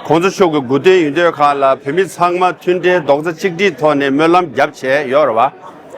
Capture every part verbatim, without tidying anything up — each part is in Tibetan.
གོང་ས་མཆོག་གི་སྐུ་མདུན་ཡིན་དུས་གང་ལ་བོད་མི་ཚང་མ་མཐུན་སྒྲིལ་རྡོག་རྩ་གཅིག་སྒྲིལ་ཐོག་ནས་སྨོན་ལམ་རྒྱབ་བྱས་ཡོད་རེད་བ།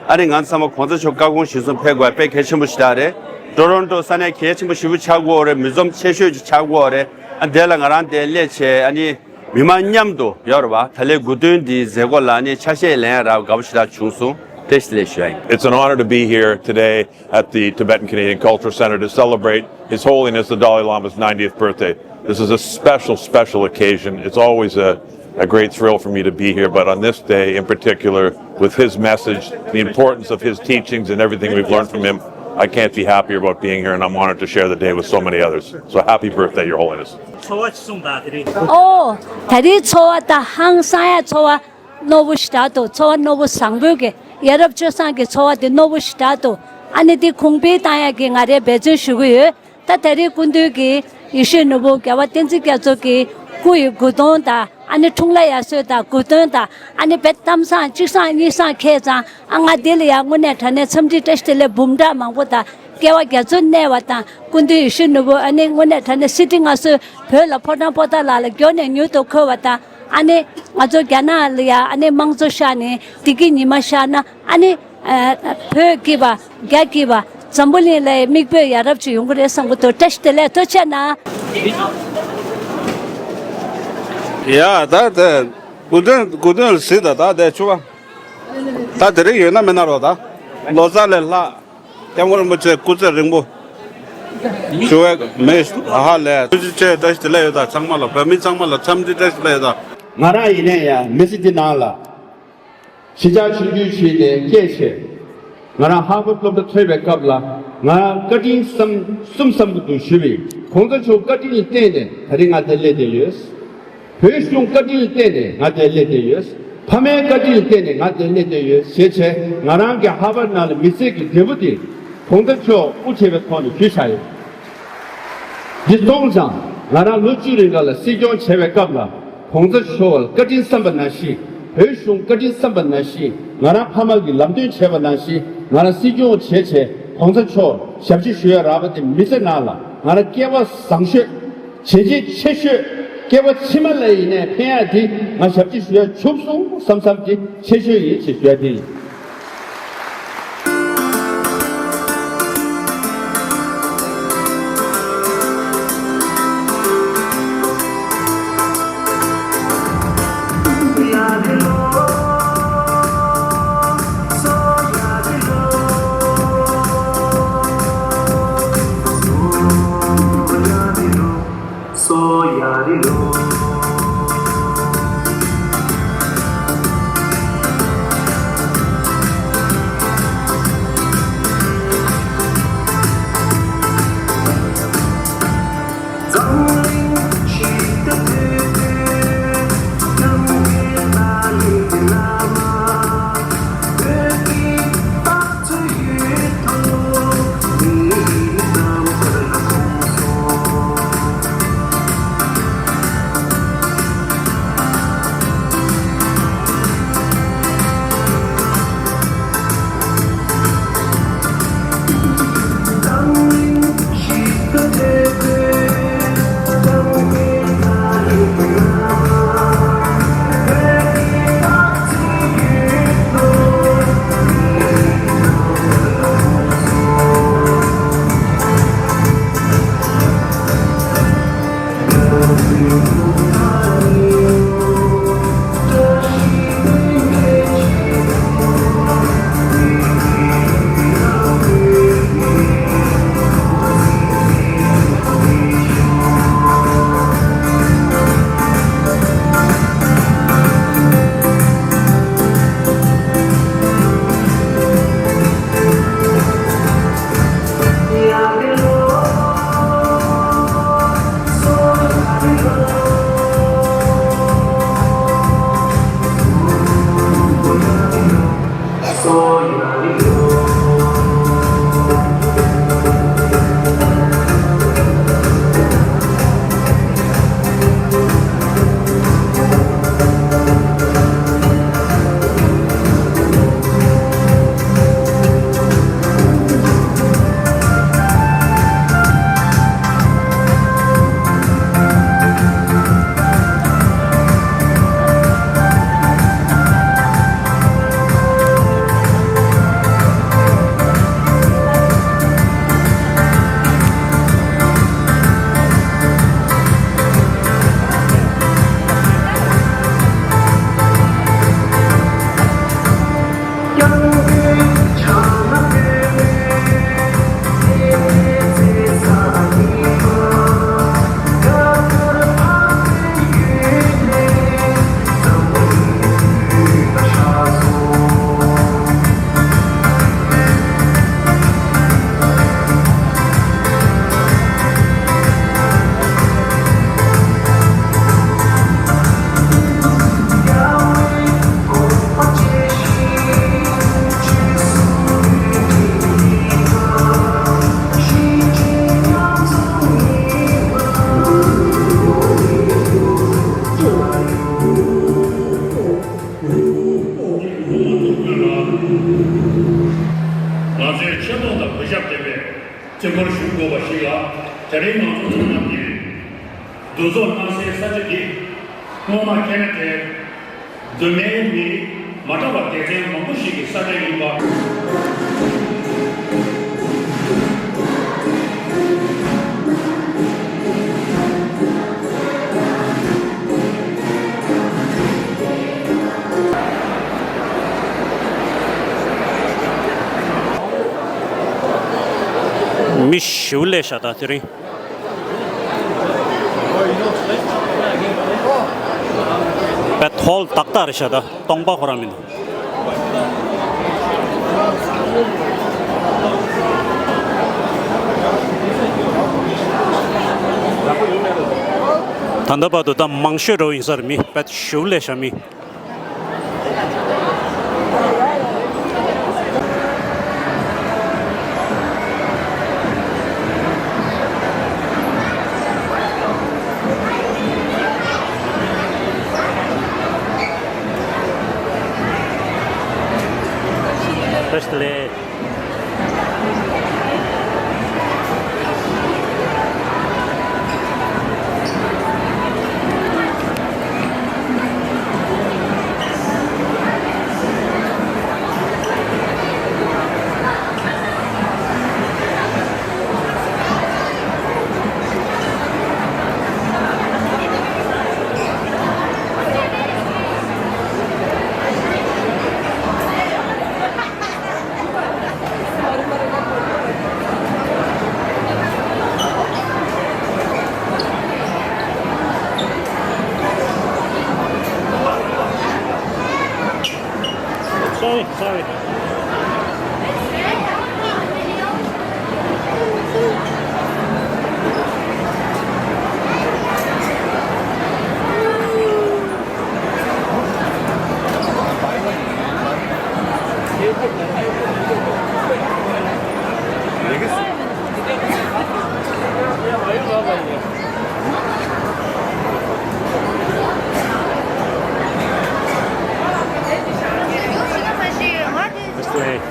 ཨ་ནི་ང་ཚང་མ་གོང་ས་མཆོག་བཀའ་དགོངས་གཞིར་བཟུང་ཕེབས་དགོས་པ་དཔེ་གལ་ཆེན་པོ་ཞིག་རེད། ཊོ་རོན་ཊོ་ས་གནས་གལ་ཆེན་པོ་ཞེ་པོ་ཆགས་ཀྱི་ཡོད་རེད། མི་འཛོམས་ཆེ་ཤོས་ཅིག་ཆགས་ཀྱི་ཡོད་རེད། ཨ་དེ་ལ་ང་རང་དེ་སླེབས་བྱས་ཨ་ནི་མི་མང་མཉམ་དུ་ཡོད་རེད་བ། ད་ལན་སྐུ་མདུན་འདིའི་མཛད་སྒོ་ལ་ཨ་ནི་ཆ་ཤས་ལེན་ཡ་རག་དགའ་པོ་ཞེ་དྲག་བྱུང་སོང་། བཀྲ་ཤིས་བདེ་ལེགས་ཞུ་ཡ་ཡིན། It's an honor to be here today at the Tibetan Canadian Cultural Center to celebrate His Holiness the Dalai Lama's ninetieth birthday. This is a special, special occasion. It's always a, a great thrill for me to be here, but on this day in particular, with his message, the importance of his teachings, and everything we've learned from him, I can't be happier about being here, and I'm honored to share the day with so many others. So happy birthday, Your Holiness. ཚོར་བ་ཅིག་གསུངས་དང་དེ་རིང་། ཨོ། ད་རེས་ཚོར་བ་དང་ཧང་སང་ཡ་ཚོར་བ་རྣོ་པོ་ཞེ་དྲག་འདུག་ཚོར་བ་རྣོ་པོ་བཟང་པོའི་གི་ཡ་རབས་སྤྱོད་བཟང་གི་ཚོར་བ་དེ་རྣོ་པོ་ཞེ་དྲག་འདུག་ཨ་ནི་དེ་གོང་འཕེལ་བཏང་ཡ་གི་ང་རས་འབད་བརྩོན་ཞུ་གི་ཡོད། ད་ད་རེས་སྐུ་མདུན་གྱི་ཡིད་བཞིན་ནོར་བུ་རྒྱལ་བ་བསྟན་འཛིན་རྒྱ་མཚོ་གི་སྐུ་ཡི་དགུ་སྟོང་དང་ཨ་ནི་འཁྲུངས་ལྷ་དབྱར་གསོལ་དང་དགུ་སྟོན་དང་ཨ་ནི་དཔེ་གཏམ་བཟང་གཅིག་བཟང་གཉིས་བཟང་འཁེལ་ཙང་ཨ་ང་འདི་ལ་ཡ་དངོས་གནས་དྲང་གནས་འཚམས་འདྲི་བཀྲ་ཤིས་བདེ་ལེགས་འབུམ་ཕྲག་མང་པོ་དང་སྐལ་བ་རྒྱ་མཚོ་གནས་པ་དང་སྐུ་མདུན་ཡིད་བཞིན་ནོར་བུ་ཨ་ནི་དངོས་གནས་དྲང་གནས་གསེར་ཁྲི་མངའ་གསོལ་བོད་ལ་ཕོ་བྲང་པོ་ཏཱ་ལ་ལ་མགྱོགས་ནས་མྱུར་དུ་འཁོད་པ་དང་ཨ་ནི་ང་ཚོ་རྒྱ་ནག་ལ་ཡ་ཨ་ནི་དམངས་གཙོ་ཤར་ནས་བདེ་སྐྱིད་ཉི་མ་ཤར་ན་ཨ་ནི། ཨ། བོད་སྐྱིད་པ། རྒྱ་སྐྱིད་པ། འཛམ་བུ་གླིང་ལ་མིག་དཔེ་ཡ་རབས་ཅིག་ཡོང་གི་རེད་བསམ་གི་འདུག་བཀྲ་ཤིས་བདེ་ལེགས། ཐུགས་རྗེ་གནང་། ཡ་ད་དེ་སྐུ་མདུན་སྐུ་མདུན་ལ་གཟིགས་དང་ད་དེ་ཆུ་བ་ད་དེ་རིང་ཡོད་ན་མེད་ན་རོགས་ད་ལོ་ཙཱ་ལས་ལྷག་སྐྱབས་མགོན་རིན་པོ་ཆེ་སྐུ་ཚེ་རིང་པོ་ཞུ་བའི་མེ་ཧ་ལས་ཐུགས་རྗེ་ཆེ། བཀྲ་ཤིས་བདེ་ལེགས་ཡོད་ད་ཚང་མ་ལ་བོད་མི་ཚང་མ་ལ་འཚམས་འདྲི་བཀྲ་ཤིས་བདེ་ལེགས་ཡོད་ད། ང་རང་ཡིན་ནའི་ཡང་མི་ཚེ་འདི་ནང་ལ། གཞིས་ཆགས་ཆུང་ཆུང་ཞིག་ནས་སྐྱེས་བྱས། ང་རང་ཧར་ཝརཌ་སློབ་གྲྭ་ཐོན་པའི་སྐབས་ལ་ང་རང་བཀའ་དྲིན་བསམ་གསུམ་བསམ་གྱི་འདུག་ཞུས་པ་ཡིན། གོང་ས་མཆོག་བཀའ་དྲིན་ལ་བརྟེན་ནས་ད་རིང་ང་འདིར་སླེབས་བསྡད་ཡོད། བོད་གཞུང་བཀའ་དྲིན་ལ་བརྟེན་ནས་ང་འདིར་སླེབས་བསྡད་ཡོད། ཕ་མའི་བཀའ་དྲིན་ལ་བརྟེན་ནས་ང་འདིར་སླེབས་བསྡད་ཡོད་ཞེས་བྱས་ང་རང་གི་ཧར་ཝརཌ་ནང་ལ་མི་ཚེ་གི་འབྲས་བུ་དེ་གོང་ས་མཆོག་དབུ་ཁྲིད་པའི་ཐོག་ནས་ཞུས་བཞག་ཡོད། འདི་སོང་ཙང་ང་རང་ལོ་བཅུ་རིང་ག་ལ་སྲིད་སྐྱོང་བྱས་པའི་སྐབས་ལ་གོང་ས་མཆོག་ལ་བཀའ་དྲིན་བསམ་པ་ནང་བཞིན་བོད་གཞུང་བཀའ་དྲིན་བསམ་པ་ནང་བཞིན་ང་རང་ཕ་མ་གི་ལམ་སྟོན་བྱས་པ་ནང་བཞིན་ང་རང་སྲིད་སྐྱོང་བྱས་བྱས་གོང་ས་མཆོག་ཞབས་ཕྱི་ཞུ་ཡ་རག་པ་དེ་མི་ཚེ་ནང་ལ་ང་རང་སྐལ་བ་བཟང་ཤོས་བྱས་རྗེས་ཆེ་ཤོས་སྐལ་བ་ཕྱི་མ་ལ་ཡིན་ནའི་ཕན་ཡ་དེ་ང་ཞབས་ཕྱི་ཞུ་ཡ་བྱུང་སོང་བསམ་བསམ་དེ་ཆེ་ཤོས་ཡིན་ཞེས་ཞུ་ཡ་དེ་ཡིན། བཙན་པོར་བཞུགས་དགོས་པ་ཞིག་ལ། དེ་རིང་ང་ཚོ་ཚང་མ་གིས་འདུ་ཚོགས་གནང་སའི་ས་ཆ་འདི་སྔོན་མ་ཁེ་ན་ཌའི་གདོད་མའི་མི་མ་གྲགས་པ་སྡེ་ཚན་མང་པོ་ཞིག་གི་ས་ཆ་ཡིན་པ། མི་ཞེ་པོ་སླེབས་ཤག་ད་དེ་རིང་། པད་ཧོལ་ཏག་ཏག་རེད་ཤག་ད་སྟོང་པ་ཁོ་རང་མི་འདུག་ད་ལྟ་བར་དུ་ད་མང་ཤོས་འགྲོ་ཡིན་ས་རེད། མི་པད་ཞེ་པོ་སླེབས་ཤག་མི། བཀྲ་ཤིས་བདེ་ལེགས། Sorry, sorry. This way.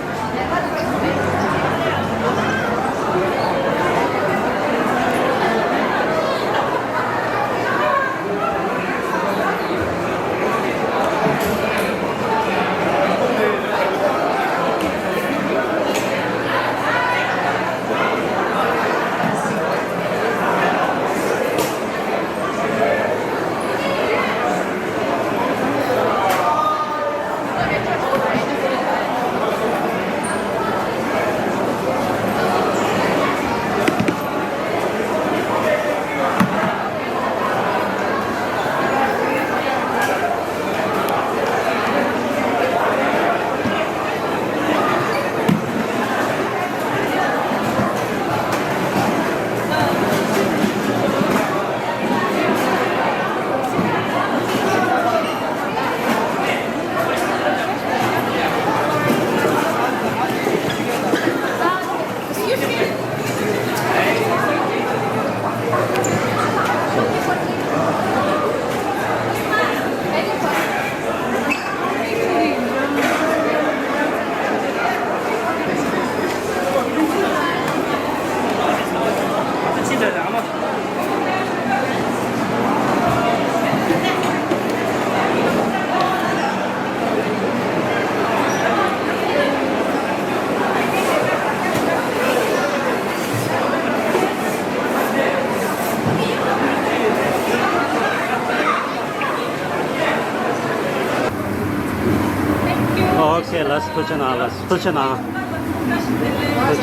Okay, let's put in our, let's put in our, put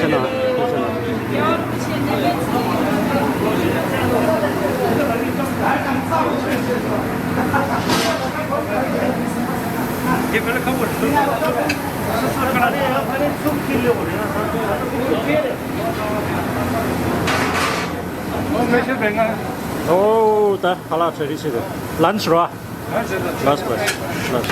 in our, put in our. Oh, ད་ཧ་ལ་ཁྲེ་རི་ཆེ་གི། Lunch རོ། Lunch, lunch, lunch.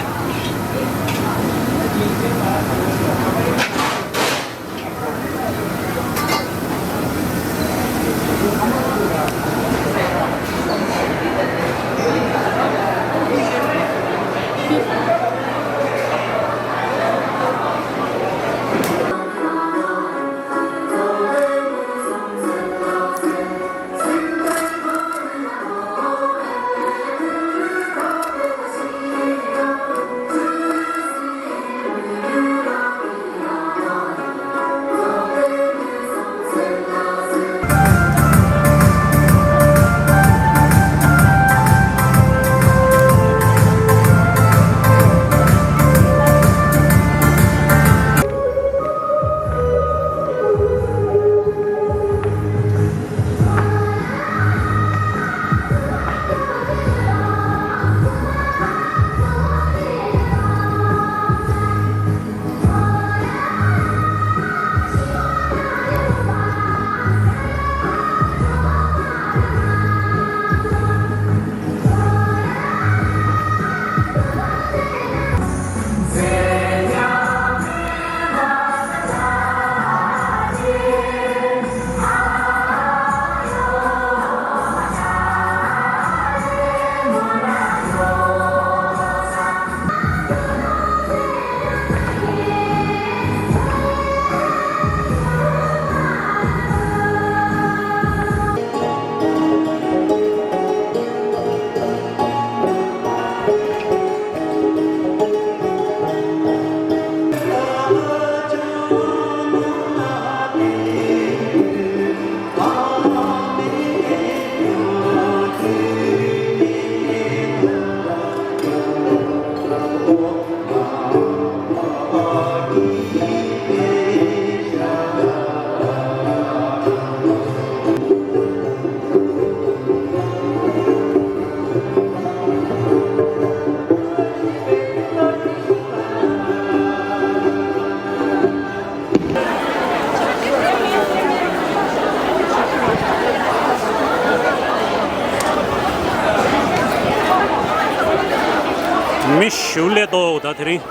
མི་ཞུ་ལས་ཏོ་ད་དེ་རིང་།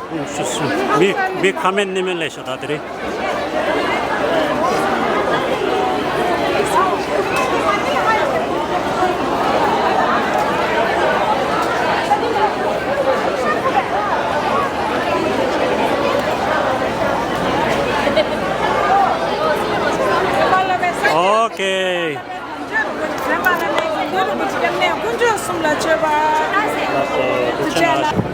མི་མི་ཁ་མེད་ནི་མེད་ལས་ཤ་ད་དེ་རིང་། ཨོ་ཁེ། ཀུན་འབྱུང་གསུམ་ལ་མཆོད་པ།